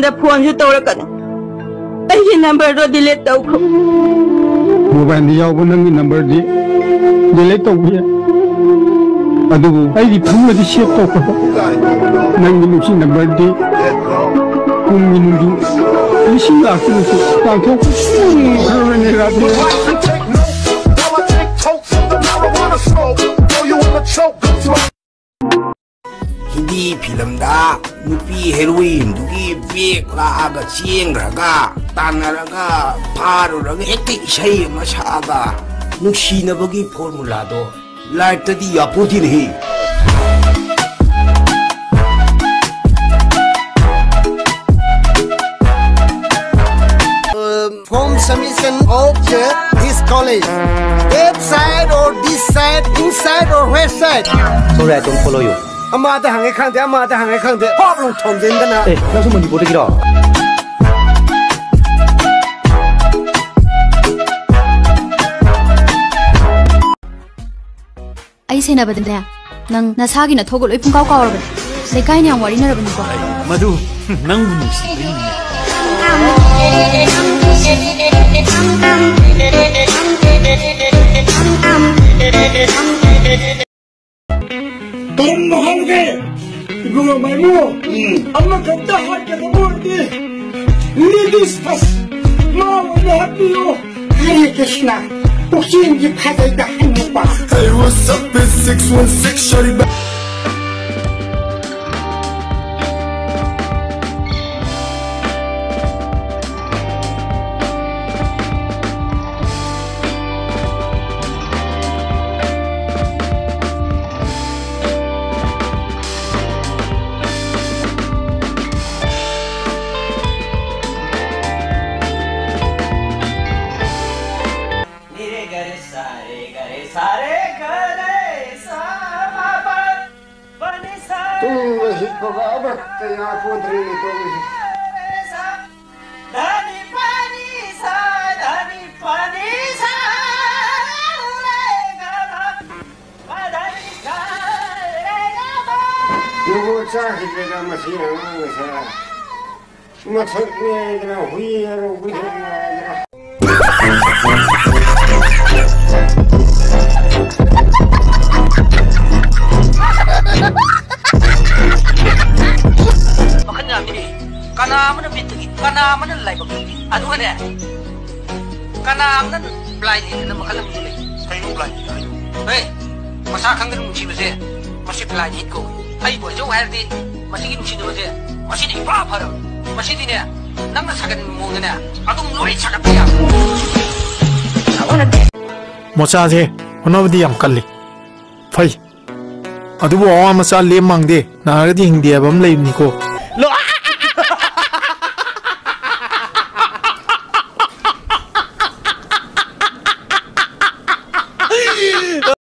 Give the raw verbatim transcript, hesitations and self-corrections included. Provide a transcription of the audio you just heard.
ꯗ ꯐꯣꯟꯁꯨ ꯇꯧꯔꯛꯀꯅꯨ꯫ ꯑꯩꯒꯤ ꯅꯝꯕꯔꯗꯣ ꯗꯤꯂꯤꯠ ꯇꯧꯈ꯭ꯔꯣ꯫ ꯃꯣꯕꯥꯏꯜꯗ ꯌꯥꯎꯕ ꯅꯪꯒꯤ ꯅꯝꯕꯔꯗꯤ ꯗꯤꯂꯤꯠ ꯇꯧꯕ ꯌꯥꯏ, ꯑꯗꯨꯕꯨ ꯑꯩꯒꯤ ꯐꯣꯟꯗꯗꯤ ꯁꯦꯚ ꯇꯧꯈ꯭ꯔꯕ ꯅꯪꯒꯤ ꯅꯨꯡꯁꯤ ꯅꯝꯕꯔꯗꯤ ꯄꯨꯡꯒꯤ ꯅꯨꯡꯖꯨ ꯂꯤꯁꯤꯡ ꯂꯥꯛꯇꯅꯁꯨ ꯇꯥꯟꯊꯣꯛꯄ ꯉꯝꯈ꯭ꯔꯕꯅꯤ Radhe. Take notes, while I take totes of the marijuana smoke. Throw you in the choke. Hindi film ꯗ ꯅꯨꯄꯤ heroine ꯗꯨꯒꯤ bag ꯂꯥꯛꯑꯒ ꯆꯦꯟꯈ꯭ꯔꯒ ꯇꯥꯟꯅꯔꯒ ꯐꯥꯔꯨꯔꯒ ꯍꯦꯛꯇ ꯏꯁꯩ ꯑꯃ ꯁꯛꯑꯒ ꯅꯨꯡꯁꯤꯅꯕꯒꯤ formula ꯗꯣ life ꯇꯗꯤ ꯌꯥꯄꯣꯠꯇꯦꯅꯦꯍꯦ꯫ Form submission of the, this college. Left side or this side, inside or west side? Sorry, I don't follow you. ꯑꯃꯗ ꯍꯪꯉꯦ ꯈꯪꯗꯦ, ꯑꯃꯗ ꯍꯪꯉꯦ ꯈꯪꯗꯦ, ꯍꯣꯞ ꯂꯥꯎ ꯊꯣꯝꯖꯤꯟꯗꯅ꯫ ꯑꯦ, ꯅꯪꯁꯨ ꯃꯅꯤꯄꯨꯔꯗꯒꯤꯔꯣ? ꯑꯩ ꯁꯦꯟꯅꯕꯗꯅꯦ, ꯅꯪ ꯅꯁꯥꯒꯤ ꯅꯊꯧꯒ ꯂꯣꯏ ꯄꯨꯡꯀꯥꯎ ꯀꯥꯎꯔꯕꯅꯦ꯫ ꯂꯩꯀꯥꯏꯅ ꯌꯥꯝ ꯋꯥꯔꯤꯅꯔꯕꯅꯤꯀꯣ꯫ ꯃꯗꯨ ꯅꯪꯕꯨ ꯅꯨꯡꯁꯤꯕꯩꯅꯤꯅꯦ꯫ ꯀꯔꯝꯅ ꯍꯧꯒꯦ? ꯏꯕꯨꯡꯉꯣ ꯃꯥꯏꯕꯨ, ꯎꯝ꯫ ꯑꯃꯈꯛꯇ ꯍꯥꯏꯒꯗꯕ ꯑꯣꯏꯔꯗꯤ, ladies first, ꯃꯥ ꯑꯣꯏꯅ ꯍꯥꯏꯕꯤꯌꯨ꯫ ꯍꯔꯦ ꯀ꯭ꯔꯤꯁꯅ, ꯄꯨꯛꯆꯦꯜꯒꯤ ꯐꯖꯩꯗ ꯍꯅꯨꯄꯥ꯫ Hey, what's up? It's six one six, shorty back. ꯇꯨꯝꯕ ꯍꯤꯞꯄꯒ ꯑꯃꯠꯇ ꯌꯥꯄꯣꯟꯇ꯭ꯔꯦꯅꯦ ꯇꯧꯔꯤꯁꯦ꯫ ꯅꯕꯨ ꯆꯥꯈꯤꯗ꯭ꯔꯦꯗ ꯃꯁꯤ ꯑꯉꯥꯡ ꯑꯁꯦ꯫ ꯃꯊꯛ ꯂꯩꯗꯅ ꯍꯨꯏ ꯍꯥꯏꯔꯣ, ꯍꯨꯏ ꯍꯥꯏꯔꯣ꯫ ꯃꯈꯜ ꯌꯥꯝꯃꯤꯅꯦ꯫ ꯀꯅꯥ ꯑꯃꯅ ꯃꯤꯠꯇꯒꯤ, ꯀꯅꯥ ꯑꯃꯅ ꯂꯥꯏꯕꯛꯇꯒꯤ꯫ ꯑꯗꯨꯒꯅꯦ, ꯀꯅꯥ ꯑꯃꯅ blind heat ꯑꯅ ꯃꯈꯜ ꯑꯃꯁꯨ ꯂꯩ꯫ ꯀꯩꯅꯣ blind heat ꯍꯥꯏꯕꯨ? ꯍꯦ, ꯃꯁꯥ ꯈꯪꯗꯅ ꯅꯨꯡꯁꯤꯕꯁꯦ, ꯃꯁꯤ blind heat ꯀꯧꯏ꯫ ꯑꯩꯕꯨ ꯍꯥꯏꯖꯧ ꯍꯥꯏꯔꯗꯤ, ꯃꯁꯤꯒꯤ ꯅꯨꯡꯁꯤꯅꯕꯁꯦ, ꯃꯁꯤꯅ ꯏꯐ ꯐꯔꯕ꯫ ꯃꯁꯤꯗꯤꯅꯦ, ꯅꯪꯅ ꯁꯥꯒꯠꯅꯤꯡꯕ ꯃꯑꯣꯡꯗꯅꯦ, ꯑꯗꯨꯝ ꯂꯣꯏ ꯁꯥꯒꯠꯄ ꯌꯥꯕ꯫ ꯃꯣꯆꯥꯁꯦ ꯍꯣꯠꯅꯕꯗꯤ ꯌꯥꯝ ꯀꯜꯂꯤ, ꯐꯩ꯫ ꯑꯗꯨꯕꯨ ꯑꯋꯥ ꯃꯆꯥ ꯂꯦꯝ ꯃꯥꯡꯗꯦ, ꯅꯥꯔꯒꯗꯤ ꯍꯤꯡꯗꯦ ꯍꯥꯏꯕ ꯑꯃ ꯂꯩꯕꯅꯤꯀꯣ꯫